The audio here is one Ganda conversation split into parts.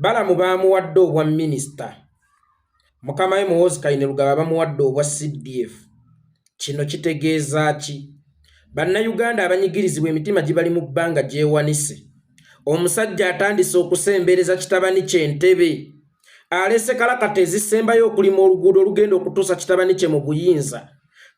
Balamu baamuwadde obwa minisita, mukama we Muhoozi Kainerugaba bamuwadde obwa CDF. Kino kitegeeza ki? Bannayuganda abanyigirizibwa emitima gibali mu bbanga gyewanise. Omusajja atandise okusembereza kitabani kye ntebe. Alese kalakata ezisembayo okulima oluguudo olugenda okutuusa kitabani kye mu buyinza.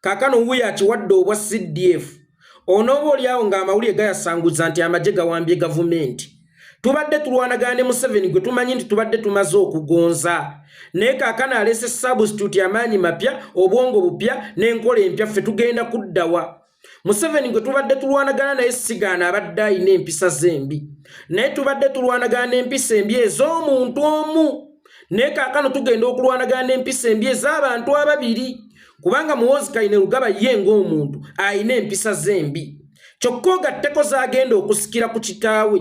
Kaakano wuuyo akiwadde obwa CDF. Onooba oli awo ng'amawulire gayasanguza nti amagye gawambye gavumenti. Tubadde tulwanagana ne Museveni gwe tumanyi nti tubadde tumaze okugonza. Naye kaakano alese substitute, amaanyi mapya, obwongo bupya n'enkola empya. Ffe tugenda kuddawa? Museveni gwe tubadde tulwanagana naye sigaana abadde alina empisa z'embi, naye tubadde tulwanagana n'empisa embi ez'omuntu omu. Naye kaakano tugenda okulwanagana n'empisa embi ez'abantu ababiri, kubanga Muhoozi Kainerugaba ye ng'omuntu alina empisa z'embi, kyokka ogatteko z'agenda okusikira ku kitaawe.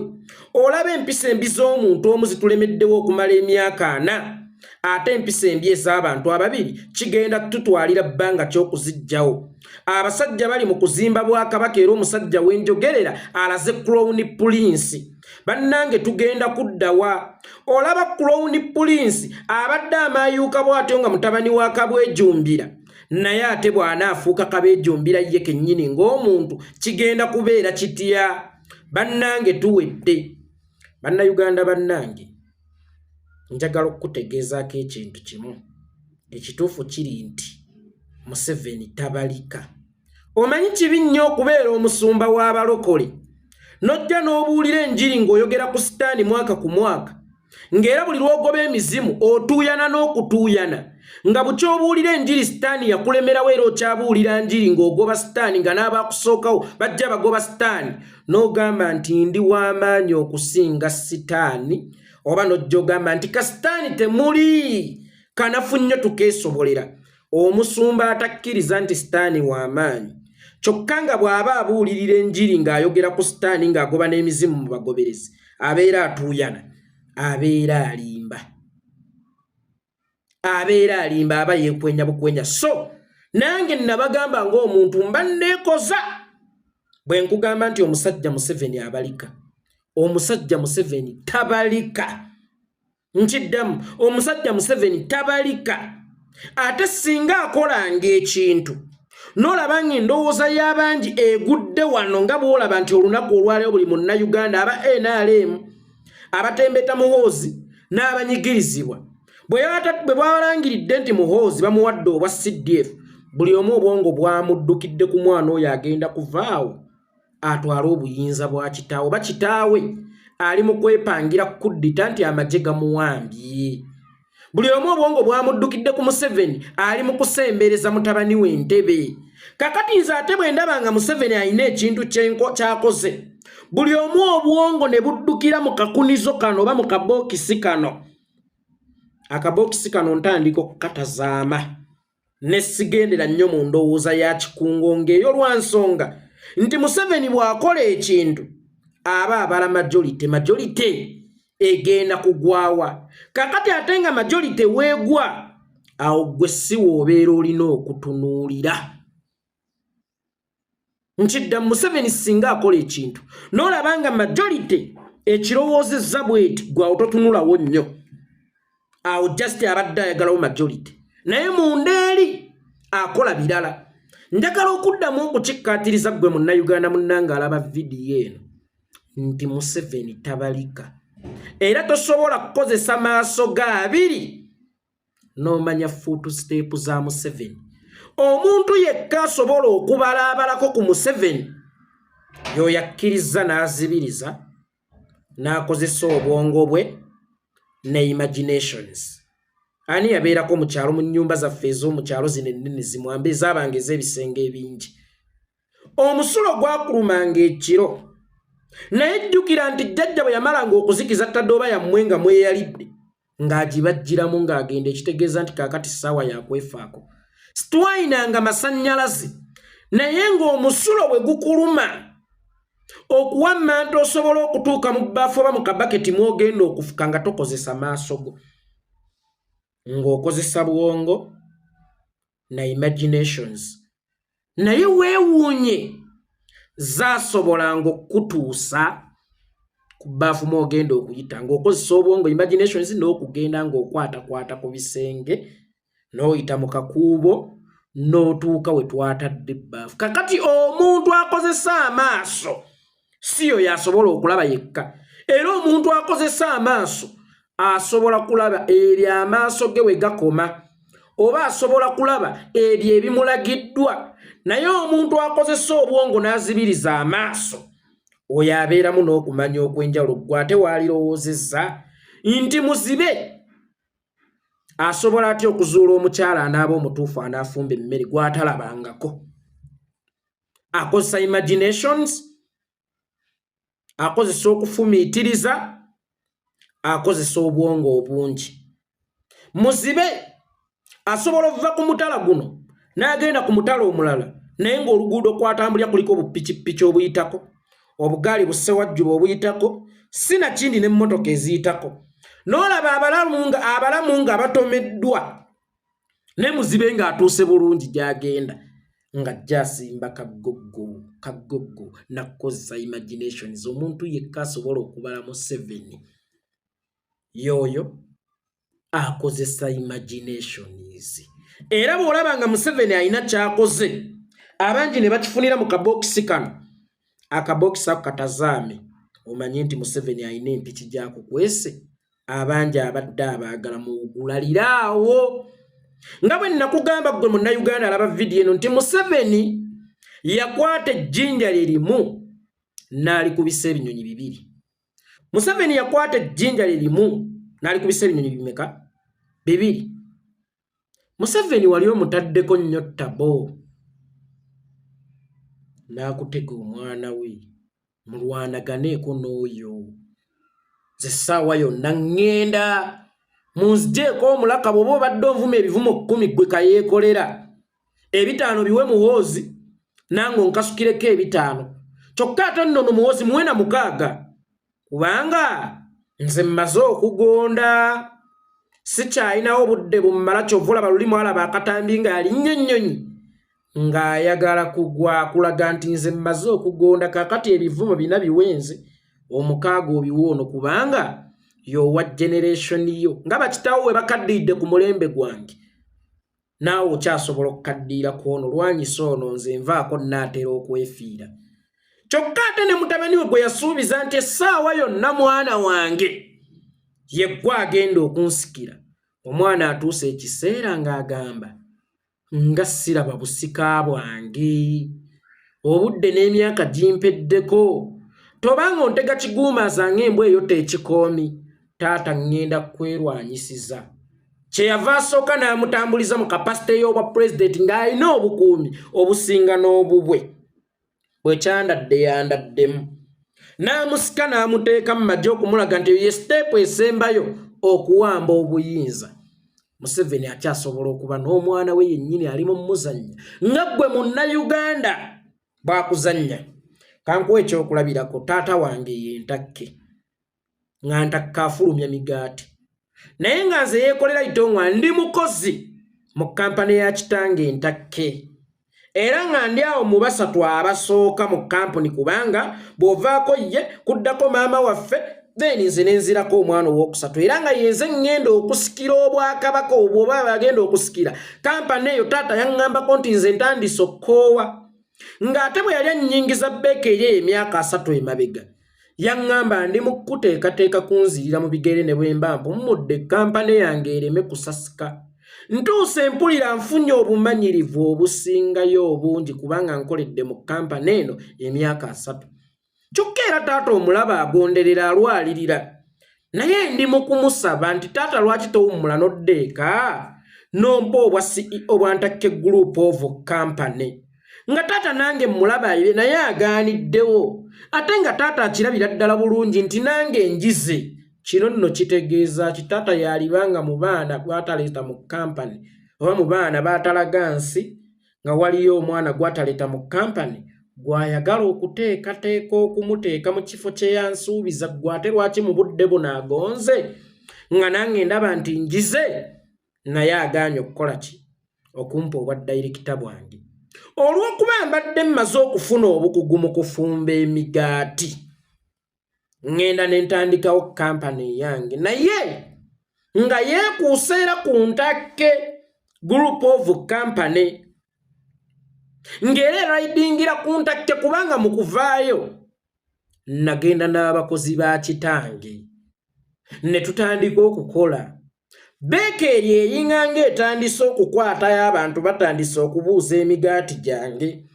Olaba empisa embi z'omuntu omu zitulemeddewo okumala emyaka 40, ate empisa embi ez'abantu ababiri kigenda tutwalira bbanga ky'okuziggyawo. Abasajja bali mu kuzimba bwakabaka, era omusajja w'enjogerera alaze Crown Prince. Bannange, tugenda kuddawa? Olaba Crown Prince abadde amaayuuka bw'atyo nga mutabani wa Kabwejumbira, naye ate bw'anaafuuka Kabeejumbira ye kennyini ng'omuntu kigenda kubeera kitya? Bannange, tuwedde. Bannayuganda bannange, njagala okukutegeezaako ekintu kimu. Ekituufu kiri nti Museveni tabalika. Omanyi kibi nnyo okubeera omusumba w'abalokole n'ojja n'obuulira enjiri ng'oyogera ku sitaani mwaka ku mwaka, ng'era buli lw'ogoba emizimu otuuyana n'okutuuyana, nga bukyobuulira enjiri sitaani yakulemerawo, era okyabuulira njiri ng'ogoba sitaani, nga n'abakusookawo bajja bagoba sitaani, n'ogamba nti ndi w'amaanyi okusinga sitaani, oba n'ojja ogamba nti kasitaani temuli kanafu nnyo tukeesobolera. Omusumba atakkiriza nti sitaani w'amaanyi, kyokka nga bw'aba abuulirira enjiri ng'ayogera ku sitaani, ng'agoba n'emizimu mu bagoberezi, abeera atuuyana, abeera alimba, abeera alimba, aba yeekwenya bukwenya. So nange nabagamba ng'omuntu mba neekoza bwe nkugamba nti omusajja Museveni abalika. Omusajja Museveni tabalika. Nkiddamu, omusajja Museveni tabalika. Ate singa akolanga ekintu n'olaba ng'endowooza y'abangi egudde wano, nga bw'olaba nti olunaku olwaleero buli munnayuganda, aba NRM abatembeta Muhoozi n'abanyigirizibwa, bwe bwalangiridde nti Muhoozi bamuwadde obwa CDF, buli omu obwongo bwamuddukidde ku mwana oyo agenda kuvaawo atwale obuyinza bwa kitaawe, oba kitaawe ali mu kwepangira kuddita nti amagye gamuwambye. Buli omu obwongo bwamuddukidde ku Museveni ali mu kusembereza mutabani we ntebe. Kakati nze ate bwe ndaba nga Museveni alina ekintu kyakoze, buli omu obwongo ne buddukira mu kakunizo kano oba mu kabookisi kano. Akabookisi kano ntandika okukatazaama ne sigendera nnyo mu ndowooza ya kikungo ng'eyo, lwa nsonga nti Museveni bw'akola ekintu aba abala majority. Majority egenda kugwawa? Kakati ate nga majority weegwa awo, gwe si woobeera olina okutunuulira. Nkidda, Museveni singa akola ekintu n'olaba nga majority ekirowoozezza bweti, gwe awo totunulawo nnyo awo, just abadde ayagalawo majority, naye munda eri akola birala. Njagala okuddamu okukikkaatiriza ggwe munnayuganda munnange alaba vidiyo eno nti Museveni tabalika, era tosobola kukozesa maaso ga abiri n'omanya footstep za Museveni. Omuntu yekka asobola okubalaabalako ku Museveni y'oyo akkiriza n'azibiriza n'akozesa obwongo bwe ne imaginations. Ani yabeerako mu kyalo, mu nnyumba zaffe ez'omu kyalo zino ennene zimwambe ezaabanga ez'ebisenge ebingi, omusulo gwakulumanga ekiro, naye jjukira nti jjajja bwe yamalanga okuzikiza tadooba yammwe nga mweyalidde, ng'agibajjiramu ng'agenda, ekitegeeza nti kaakati ssaawa yakwefaako. Sitwayinanga masannyalaze, naye ng'omusulo bwe gukuluma okuwamma nti osobola okutuuka mu bbaafu oba mu kabaketi mw'ogenda okufuka nga tokozesa maaso go, ng'okozesa bwongo na imaginations, naye weewuunye zaasobolanga okukutuusa. Ku bbaafu mw'ogenda okuyita ng'okozesa obwongo, imaginations, n'okugenda ng'okwatakwata ku bisenge n'oyita mu kakuubo n'otuuka we twatadde ebbaafu. Kakati omuntu akozesa amaaso si yo yasobola okulaba yekka, era omuntu akozesa amaaso asobola kulaba ebyo amaaso ge we gakoma, oba asobola kulaba ebyo ebimulagiddwa. Naye omuntu akozesa obwongo n'azibiriza amaaso, oyo abeeramu n'okumanya okw'enjawulo. Ggwe ate waalirowoozezza nti muzibe asobola atya okuzuula omukyala anaaba omutuufu anaafumba emmere gw'atalabangako? Akozesa imaginations, akozesa okufumiitiriza, akozesa obwongo obungi. Muzibe asobola okuva ku mutala guno n'agenda ku mutala omulala, naye ng'oluguudo kwatambulira kuliko obupikipiki obuyitako, obugaali bussewajjuba obuyitako, si na kindi n'emmotoka eziyitako, n'olaba abalamu nga batomeddwa, ne muzibe ng'atuuse bulungi gy'agenda, ng'ajja asimba kaggoggo kaggoggo nakukozesa imaginations. Omuntu yekka asobola okubala mu 7 y'oyo akozesa imaginations. Era bw'olaba nga Museveni alina ky'akoze, abangi ne bakifunira mu kabokisi kano, akabokisi ako katazaame, omanye nti Museveni alina empiki gy'akukwese. Abangi abadde abaagala muwugulaliraawo, nga bwe nakugamba ggwe Munnayuganda alaba vidiyo eno nti Museveni yakwata ejjinja lye limu n'alikubisa ebinyonyi bibiri. Museveni yakwata ejjinja lye limu n'alikubisa ebinyonyi bimeka? Bibiri. Museveni wali omutaddeko nnyo tabo n'akutega omwana we mulwanaganeeko n'oyo. Nze essaawa yonna ŋŋenda munzigyeko omulaka. Bw'oba obadde onvuma ebivumo 10, ggwe kayeekolera 5 biwe Muhoozi, nange onkasukireko 5. Kyokka ate nno no Muhoozi muwe na 6, kubanga nze mmaze okugonda, sikyalinawo budde bummala. Kyova olaba luli mwalaba akatambi ng'alinnya ennyonyi ng'ayagala kugwa, kulaga nti nze mmaze okugonda. Kaakati ebivumo 4 biwenze, 6 obiwa ono, kubanga y'owa generation yo. Nga bakitawo we bakaddiridde ku mulembe gwange, naawe okyasobola okukaddiira ku ono. Lwanyisa ono, nze nvaako nnaatera okwefiira. Kyokka ate ne mutabani we gwe yasuubiza nti essaawa yonna mwana wange ye ggwe agenda okunsikira, omwana atuuse ekiseera ng'agamba nga siraba busika bwange, obudde n'emyaka gimpeddeko. Tobanga ontega kiguumaaza ng'embwa eyota ekikoomi, taata ŋŋenda kwerwanyisiza. Kyeyava asooka n'amutambuliza mu capacity y'obwa pulezidenti ng'alina obukuumi obusinga n'obubwe. Bwe kyandadde yandaddemu n'amusika n'amuteeka mu magye okumulaga nti eyo ye step esembayo okuwamba obuyinza. Museveni akyasobola okuba n'omwana we yennyini ali mu muzannya nga ggwe Munnayuganda bw'akuzannya. Kankuwa ekyokulabirako: taata wange ye Ntakke, nga Ntakka afulumya migaati, naye nga nze yeekolera itongwa ndi mukozi mu kampani ya kitange Entakke, era nga ndi awo mu basatu abasooka mu kampuni, kubanga bw'ovaako ye kuddako maama waffe, then nze nenzirako omwana owokusatu, era nga yenze ŋŋenda okusikira obwakabaka obwo oba bagenda okusikira kampani eyo. Taata yaŋŋambako nti nze ntandise okkoowa, ng'ate bwe yali annyingiza beeka eri eyo emyaka 30 emabega, yaŋŋamba ndi mu kuteekateeka kunzirira mu bigere ne bwe mba mpummudde, kampani yange ereme kusasika. Ntuuse mpulira nfunye obumanyirivu obusingayo obungi kubanga nkoledde mu kampani eno emyaka 30. Kyokka era taata omulaba agonderera alwalirira, naye ndi mu kumusaba nti taata, lwaki towummula n'odda eka n'ompa obwa CEO bwa Ntakke Group of Company? Nga taata nange mmulaba ayibe, naye agaaniddewo, ate nga taata akirabira ddala bulungi nti nange njize. Kino nno kitegeeza ki? Taata yalibanga mu baana gw'ataleeta mu kampani, oba mu baana baatalaga nsi nga waliyo omwana gw'ataleeta mu kampani gw'ayagala okuteekateeka okumuteeka mu kifo kye yansuubiza. Ggwe ate lwaki mu budde buno agonze nga nange ndaba nti njize, naye agaanye okukola ki? Okumpa obwa dayirekita bwange, olw'okuba mbadde mmaze okufuna obukugu mu kufumba emigaati. Ŋŋenda ne ntandikawo kampani eyange, naye nga yeekuusa era ku Ntakke Group of Company, ng'era eraidingira ku Ntakke, kubanga mu kuvaayo nagenda n'abakozi ba kitange ne tutandika okukola. Beeka eri eringa ng'etandise okukwatayo, abantu batandise okubuuza emigaati gyange.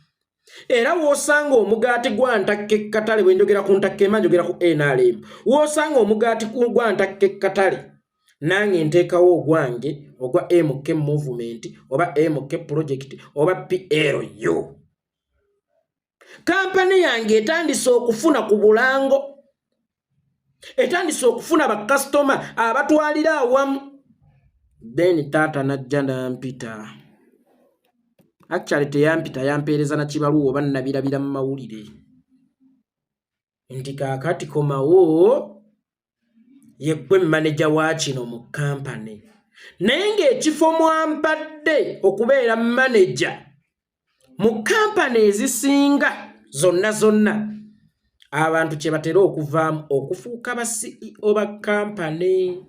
Era w'osanga omugaati gwa Ntakka ekkatale, bwe njogera ku Ntakka ema njogera ku NRM, w'osanga omugaati gwa Ntakka ekkatale, nange nteekawo ogwange ogwa MK Movement oba MK Project oba PLU. Kampani yange etandise okufuna ku bulango, etandise okufuna bakasitoma abatwalira awamu. Then taata najja nampita. Actually teyampita, yampeereza na kibaluwa oba nabirabira mu mawulire nti kaakati komawo yeggwe maneja wa kino mu kampani. Naye ng'ekifo mwampadde okubeera maneja mu kampani ezisinga zonna zonna, abantu kye batera okuvaamu okufuuka ba CEO ba kampani,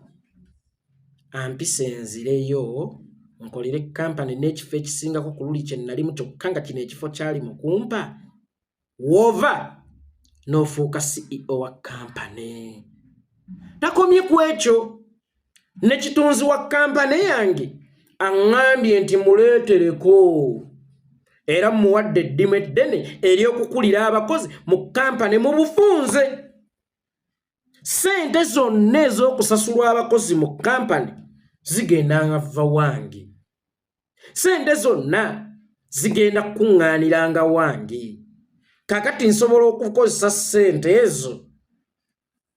ampisa enzireyo nkolere kampani n'ekifo ekisingako ku luli kye nalimu. Kyokka nga kino ekifo kyali mu kumpa wova n'ofuuka CEO wa kampani. Takomye ku ekyo, ne kitunzi wa kampani yange aŋŋambye nti muleetereko, era muwadde eddimu eddene ery'okukulira abakozi mu kampani mu bufunze. Ssente zonna ez'okusasulwa abakozi mu kampani zigenda nga va wange, ssente zonna zigenda kukuŋŋaaniranga wange. Kakati nsobola okukozesa ssente ezo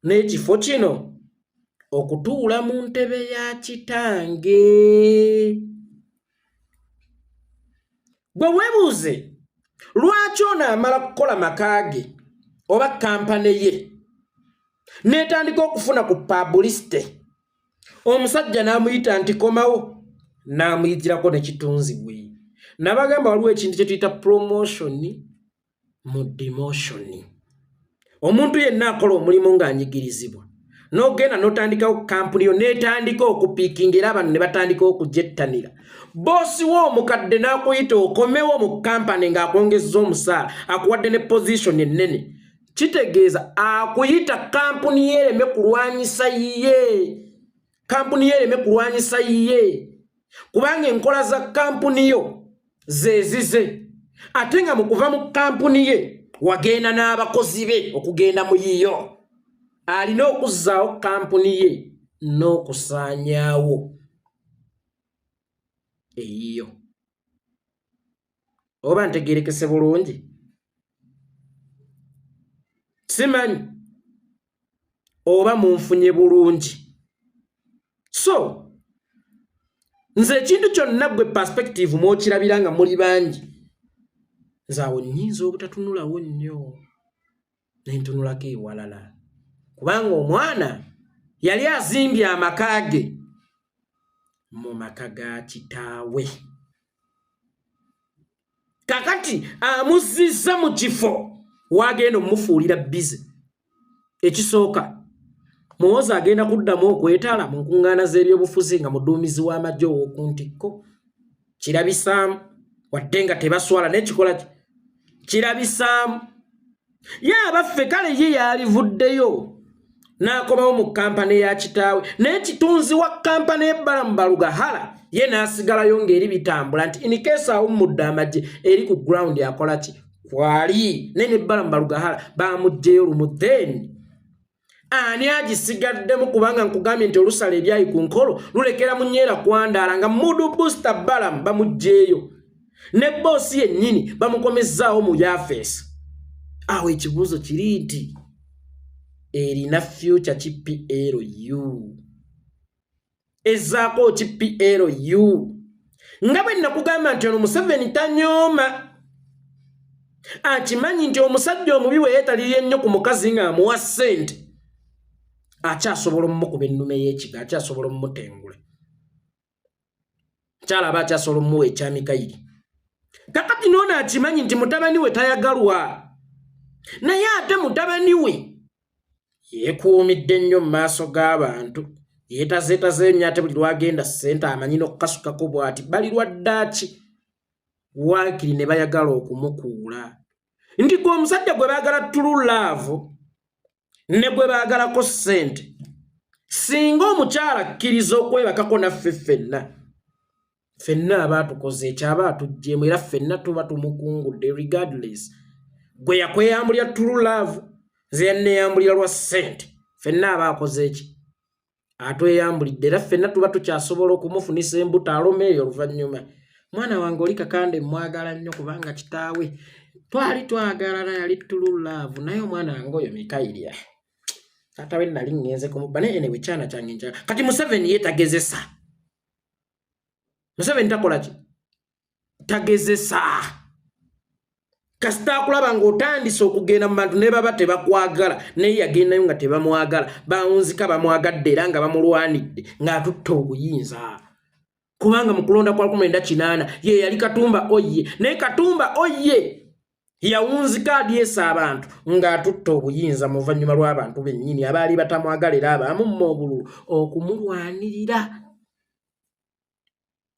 n'ekifo kino okutuula mu ntebe ya kitange. Gwe weebuuze lwaki ono amala kukola maka ge oba kampane ye n'etandika okufuna ku publicity, omusajja n'amuyita nti komawo, n'amuyitirako ne kitunzi we. Nabagamba waliwo ekintu kye tuyita promotion mu demotion. Omuntu yenna akola omulimu ng'anyigirizibwa, n'ogenda n'otandikawo kampuni yo n'etandika okupiikinga, era abantu ne batandika okugyettanira, boosi wo omukadde n'akuyita okomewo mu kampani ng'akwongezza omusaala, akuwadde ne position ennene, kitegeeza akuyita kampuni ye ereme kulwanyisa yiye, kampuni ye ereme kulwanyisa yiye, kubanga enkola za kampuni yo zezize. Ate nga mu kuva mu kampuni ye wagenda n'abakozi be okugenda mu yiyo, alina okuzzaawo kampuni ye n'okusaanyaawo eyiyo. Oba ntegerekese bulungi? Simanyi oba munfunye bulungi. So nze ekintu kyonna gwe perspective mwokirabira nga muli bangi, nze awo nnyinza obutatunulawo nnyo nentunulako ewalala, kubanga omwana yali azimbye amaka ge mu maka ga kitaawe. Kakati amuzzizza mu kifo wagenda omumufuulira bize. Ekisooka, Muwoza agenda kuddamu okwetala mu nkuŋŋaana z'ebyobufuzi nga muduumizi w'amagye ow'oku ntikko. Kirabisaamu wadde nga tebaswala n'ekikola kirabisaamu. Ye abaffe, kale ye yalivuddeyo n'akomawo mu kampani ya kitaawe, naye kitunzi wa kampani ebbalamu Balugahala ye n'asigalayo ng'eri bitambula nti in case awummudde amagye eri ku ground akola ki kwali, naye ne Bbalamu Balugahala bamuggyeyo lumu. Then ani agisigaddemu? Kubanga nkugambye nti olusala ebyayi ku nkolo lulekera munyeera kwandaala nga mudu booster Balamu bamuggyeyo, ne boosi yennyini bamukomezzaawo mu yafeesi. Awo ekibuuzo kiri nti erina future ki PLU? Ezzaako ki PLU? Nga bwe nakugamba nti ono Museveni tanyooma, akimanyi nti omusajja omubi we yeetalirira ennyo ku mukazi ng'amuwa ssente, akyasobola omumukuba ennume y'ekiga, akyasobola omumutengula, kyala aba akyasobola omumuwa ekyamikayiri. Kakati noono akimanyi nti mutabani we tayagalwa, naye ate mutabani we Yeekuumidde nnyo mu maaso g'abantu, yeetazeetaze nnyo ate buli lw'agenda ssente amanyi n'okukasukako bw'ati balirwa ddaaki waakiri ne bayagala okumukuula nti gwe omusajja gwe baagala tulu laavu ne gwe baagalako ssente singa omukyala akkiriza okwebakako naffe ffenna ffenna aba atukoze ekyo aba atuggyemu era ffenna tuba tumukungudde regardless gwe yakweyambulira true love nze yanneyambulira lwa ssente ffenna aba akoze eki atweyambulidde era ffenna tuba tukyasobola okumufunisa embuto aloma eyo oluvannyuma mwana wange oli kakande mwagala nnyo kubanga kitaawe twali twagalana yali true love naye omwana wange oyo mikayirya taata we nali ŋŋenze kumubba naye enewe kyana kyange nkyala kati museveni ye tagezesa Museveni takola ki? Tagezesa. Kasita akulaba ng'otandise okugenda mu bantu ne baba tebakwagala naye yagendayo nga tebamwagala bawunzika bamwagadde era nga bamulwanidde ng'atutte obuyinza kubanga mu kulonda kwa 1980 ye yali Katumba oye naye Katumba oye yawunzika adyesa abantu ng'atutte obuyinza mu luvannyuma lw'abantu bennyini abaali batamwagala era abaamumma obululu okumulwanirira.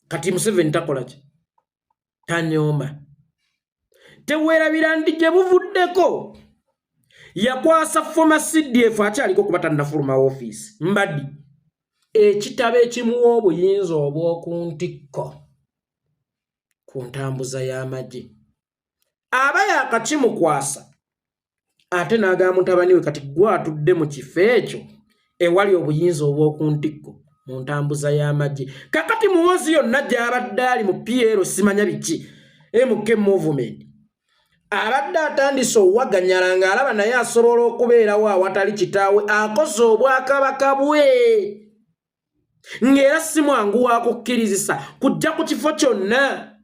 Kati Museveni takola ki? Tanyooma. Teweerabira nti gye buvuddeko yakwasa former CDF akyaliko kuba tannafuluma ofiisi Mbadi ekitabo ekimuwa obuyinza obw'oku ntikko ku ntambuza y'amagye. Aba yaakakimukwasa ate n'agamba mutabani we kati gwe atudde mu kifo ekyo ewali obuyinza obw'oku ntikko mu ntambuza y'amagye. Kakati Muhoozi yonna gy'abadde ali mu PL simanya biki MK movement abadde atandise owaganyala ng'alaba naye asobola okubeerawo awatali kitaawe akoze obwakabaka bwe ng'era si mwangu wa kukkirizisa kujja ku kifo kyonna.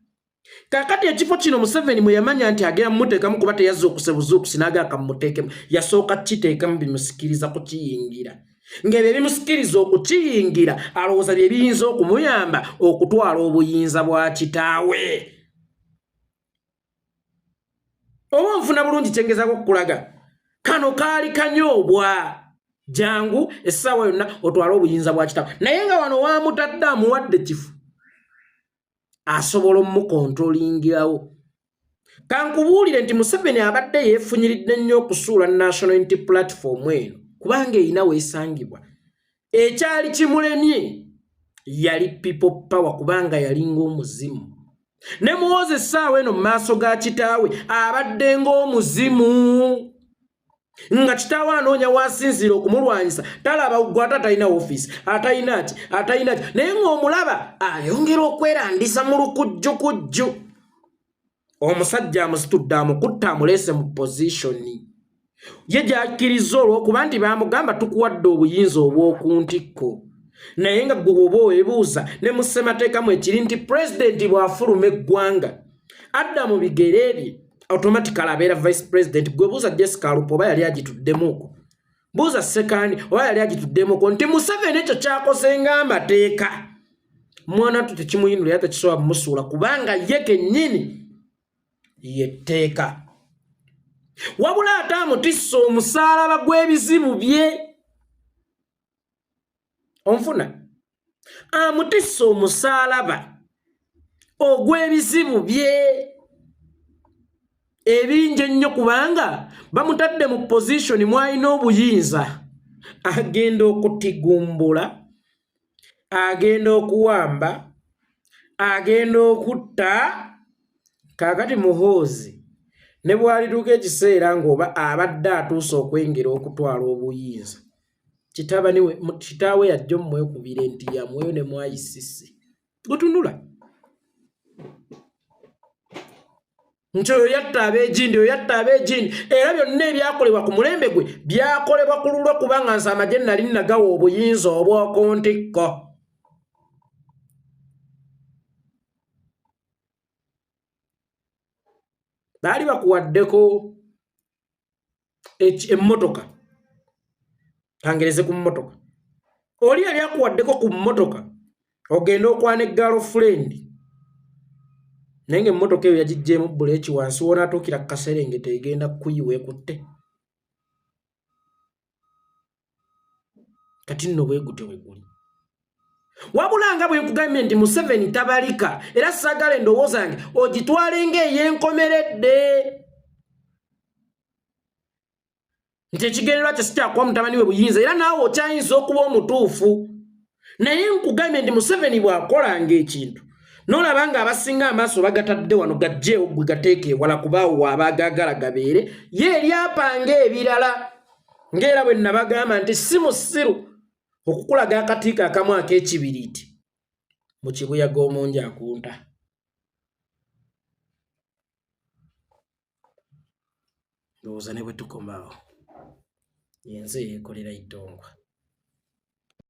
Kakati ekifo kino Museveni mwe yamanya nti agenda mumuteekamu kuba teyazza okusebuzuukusi n'agaa kamuteekemu, yasooka kukiteekamu bimusikiriza kukiyingira ng'ebyo ebimusikiriza okukiyingira alowooza bye biyinza okumuyamba okutwala obuyinza bwa kitaawe. Oba onfuna bulungi kyengezaako okukulaga, kano kaali kanyoobwa jangu essaawa yonna otwale obuyinza bwa kitaawe, naye nga wano wamutadde amuwadde kifo asobola omukontrolingirawo. Kankubuulire nti Museveni abadde yeefunyiridde nnyo okusuula National Unity Platform eno kubanga erina weesangibwa. Ekyali kimulemye yali people power kubanga yalinga omuzimu. Ne Muhoozi essaawa eno mu maaso ga kitaawe abadde ng'omuzimu. Nga kitaawe anoonya w'asinziira okumulwanyisa, talaba gwe ate atalina ofiisi, atalina ki, atalina ki, naye ng'omulaba ayongera okwerandisa mu lukujjukujju. Omusajja amusitudde amukutte amuleese mu pozishoni ye gy'akkirizza olw'okuba nti baamugamba tukuwadde obuyinza obw'oku ntikko, naye nga ggwe bw'oba weebuuza ne mu ssemateeka mwekiri nti pulezidenti bw'afuluma eggwanga adda mu bigere bye automatically abeera vice president. Gwe buuza Jessica Alupo oba yali agituddemuuko, buuza Ssekandi oba yali agituddemuuko nti Museveni ekyo kyakoze ng'amateeka mwana tu tekimuyinula era tekisobola kumusuula kubanga ye kennyini yetteeka. Wabula ate amutisse omusaalaba gw'ebizibu bye. Onfuna? Amutisse omusaalaba ogw'ebizibu bye ebingi ennyo kubanga bamutadde mu pozishoni mw'alina obuyinza. Agenda okutigumbula, agenda okuwamba, agenda okutta. Kaakati Muhoozi ne bw'alituuka ekiseera ng'oba abadde atuuse okwengera okutwala obuyinza, kitabani we kitaawe yajja omwekubira nti yamuweyo ne mwayisisi gutunula nti oyo yatta ab'egindi, oyo yatta ab'egindi, era byonna ebyakolebwa ku mulembe gwe byakolebwa ku lulwe kubanga nze amagye nali nagawa obuyinza obw'oku ntikko. Baali bakuwaddeko emmotoka, kangereze ku mmotoka, oli yali akuwaddeko ku mmotoka ogenda okwana girlfriend, naye nga emmotoka eyo yagiggyemu buleeki wansi w'onaatuukira ku kaserengeta egenda kukuyiwa ekutte. Kati nno bwe gutyo bwe guli. Wabula nga bwe nkugambye nti Museveni tabalika, era saagala endowooza yange ogitwale ng'ey'enkomeredde nti ekigendererwa kye sikyakuwa mutabani we buyinza, era naawe okyayinza okuba omutuufu. Naye nkugambye nti Museveni bw'akolanga ekintu n'olaba nga abasinga amaaso bagatadde wano, gajjeewo gwe gateeka ewala, kubaawo waaba agaagala gabeere ye eryapanga ebirala. Ng'era bwe nabagamba nti si musiru okukulaga akatiiko akamu ak'ekibiriiti mu kibuyaga omungi akunta. Ndowooza ne bwe tukomaawo yenze yeekolera itongwa.